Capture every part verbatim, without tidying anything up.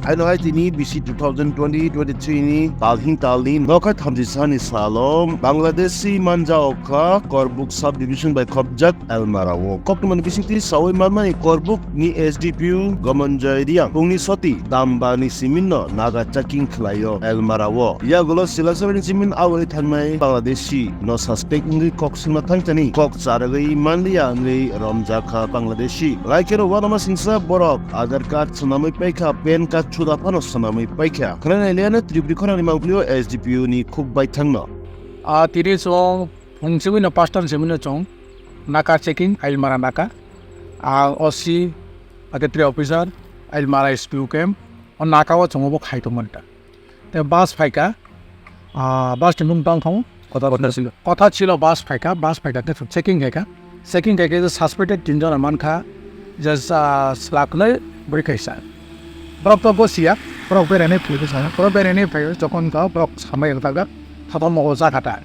Haino hai tini bisi two thousand twenty twenty-three ni talhing talni nokha thamchi sani salo Bangladeshi manja okha Korbuk sub division bai khopjak Elmara o. Koktwmani bisingtwi sawi manmani Korbuk ni S D P O Gomonjoy Riang pungni soti damba ni simin no naga checking khlaio Elmara o. Yagulo Silasar ni simin awai thangnai Bangladeshi no suspect wngwi kok singma thangchani kok charagwi manliya wngwi romjakha Bangladeshi. Laikhero wanama singsa borok Aadhaar card swnamwi paikha, PAN card suda phano swnamwi paikha. Khwlai nailiyano Tripuri khorangni mangpilio S D P O ni khuk baithangno. A tini chwng phung simi no pastor simi no chwng naka checking Ailmara naka. A O C, ake three officer, Ailmara S P O camp, o naka o chwng obo khai tongmani ta. Te bus phaikha, ah, bus ni mung tong thong? Kotha Kotha chilo. Kotha chilo bus phaikha, bus phaikha khe checking khaikha. Checking khaikhe je suspected tinjon mankha, je, ah, slaknwi bwrwi kaisa. Borok to gosiya, borok berainai phaiwi sa, borok berainai phaiwi jokon ka borok samai rwkha, thatham o jaga ta.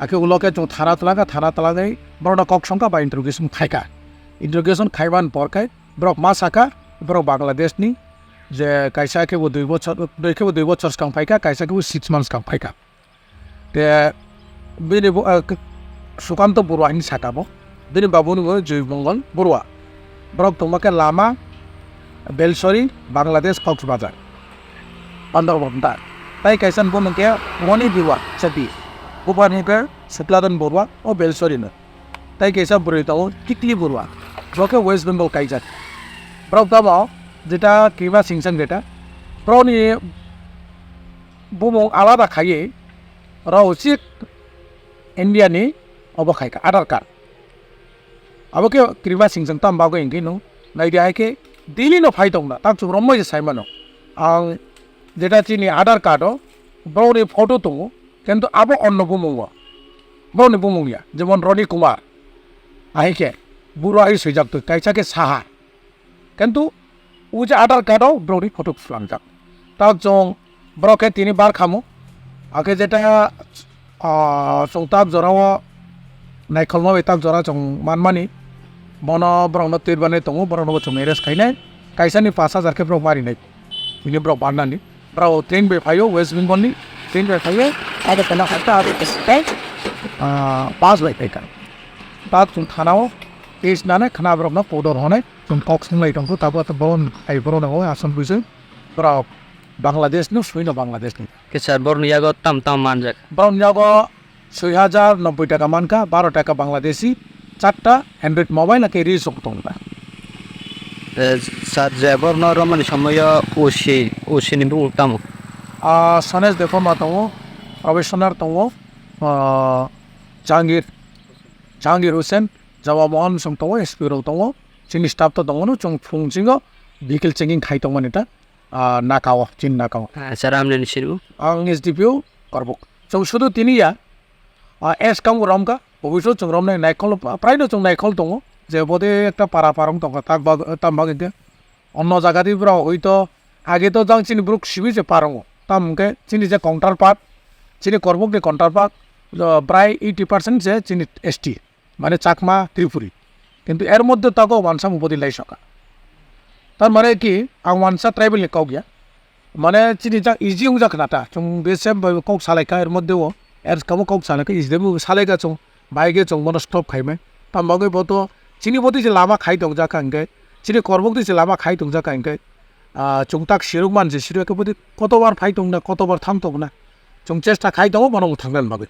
Akhe ulo khe chwng thana twlangkha, thana twlangwi borokno kok songkha ba interrogation khaikha. Interrogation khaiman por khe borok ma sakha, borok Bangladesh ni, je kaisa khe bo dui bochor, dui khe bo dui bochor swkang phaikha, kaisa khe bo six months swkang phaikha. Te bini bo, ah, k-, Sukanto Borua hinwi sakha bo. Bini babuni bo Joy Mongol Borua. Borok tongma khe lama Belsori, Bangladesh, Coxbazar. Pandor Bhonta. Tai kaisa bo mung khe Moni Borua, Chati. Buphani khe Sutladon Borua, o Belsori no. Tai kaisa bwrwi tongo Tikli Borua, bo khe West Bengal kaijak. Borok tamo jeta Krima Singson jeta, borokni bumung alada khaiwi rok chik India ni obo khaikha Aadhaar card. Abo khe Krima Singson tam bagwi hwnkhe no naidi hai khe Delhi no phai tongna tak chwng romwi se sai mano. Ang jeta chini Aadhaar card o borokni photo tongo, kintu abo onno bumung o, borokni bumung ya, jemon Roni Kumar, ahai khe Borua hai swijak twi, kaisa khe Saha, kintu o je Aadhaar card o borokni photo phulangjak. Tak chwng borok khe tini bar khamu, akhe jeta Ah, chwng tak jora o naikholma bai tak jora chwng manmani, bono borokno twibani tongo, borokno bo chwng arrest khainai, kaisa ni pash hajar khe borok marinai, bini borok barnani, borok train bai phaio, West Bengal ni train bai phaio, abo khe no hakhe abo khe tei, ah, bus bai phaikha, tak chwng thana o case nanai khwna borokno kotor honai chwng kok swng lai tongkho, tabuk borok hai borok no aswk buising borok Bangladesh no swino Bangladesh ni. Kisa borokni yago tam tam manjak. Borokni yago soi hajar nobboi taka mankha, baro taka Bangladeshi, charta Android mobile ake ri sok tongkha. Eh, sir, je borokno romani somoyo O C, O C ni bumung tamo? Ah, Sanesh Debbarma tongo, Probationer tongo, ah, Jahangir, Jahangir Hussain, Jawab Mohan Song tongo, S P rok tongo, chini staff to tongo, no chwng phung chingo vehicle checking khai tongmani ta. Ah, naka o, chini naka o. Ah, sir, amni ni sini bo? Ang S D P O Korbuk. Chwng sudu tini ya, ah, S kamo romkha, obviously chwng romnai naikhol, prai no chwng naikhol tongo, je bode ekta para parong tongkha, tak bag, tam bag hwnkhe. Onno jaga di borok hoi to, age to jang chini borok sibi je parongo. Tam hwnkhe chini je counterpart, chini Korbuk ni counterpart, ah, prai eighty percent je chini S T. Mane Chakma, Tripuri. Kintu er moddhe tago wansa mubodi lai soka. Tar mane ki, ang wansa tribal ni kok ya. Mane chini jak easy wngjak khna ta. Chwng B S F bai kok salai kha er moddhe o. Er kamo kok salai kha easy de bo salai kha chwng. Bai ge chwng bono stop khai mai. Tam bagwi bo to chini bodi je lama khai tong jak kha hwnkhe. Chini Korbuk di je lama khai tong jak kha hwnkhe. Ah, chwng tak siruk man je siruk khe bodi kotobar phai tong na, kotobar thang tong na. Chwng chesta khai tongo bono mwthang nani bagwi.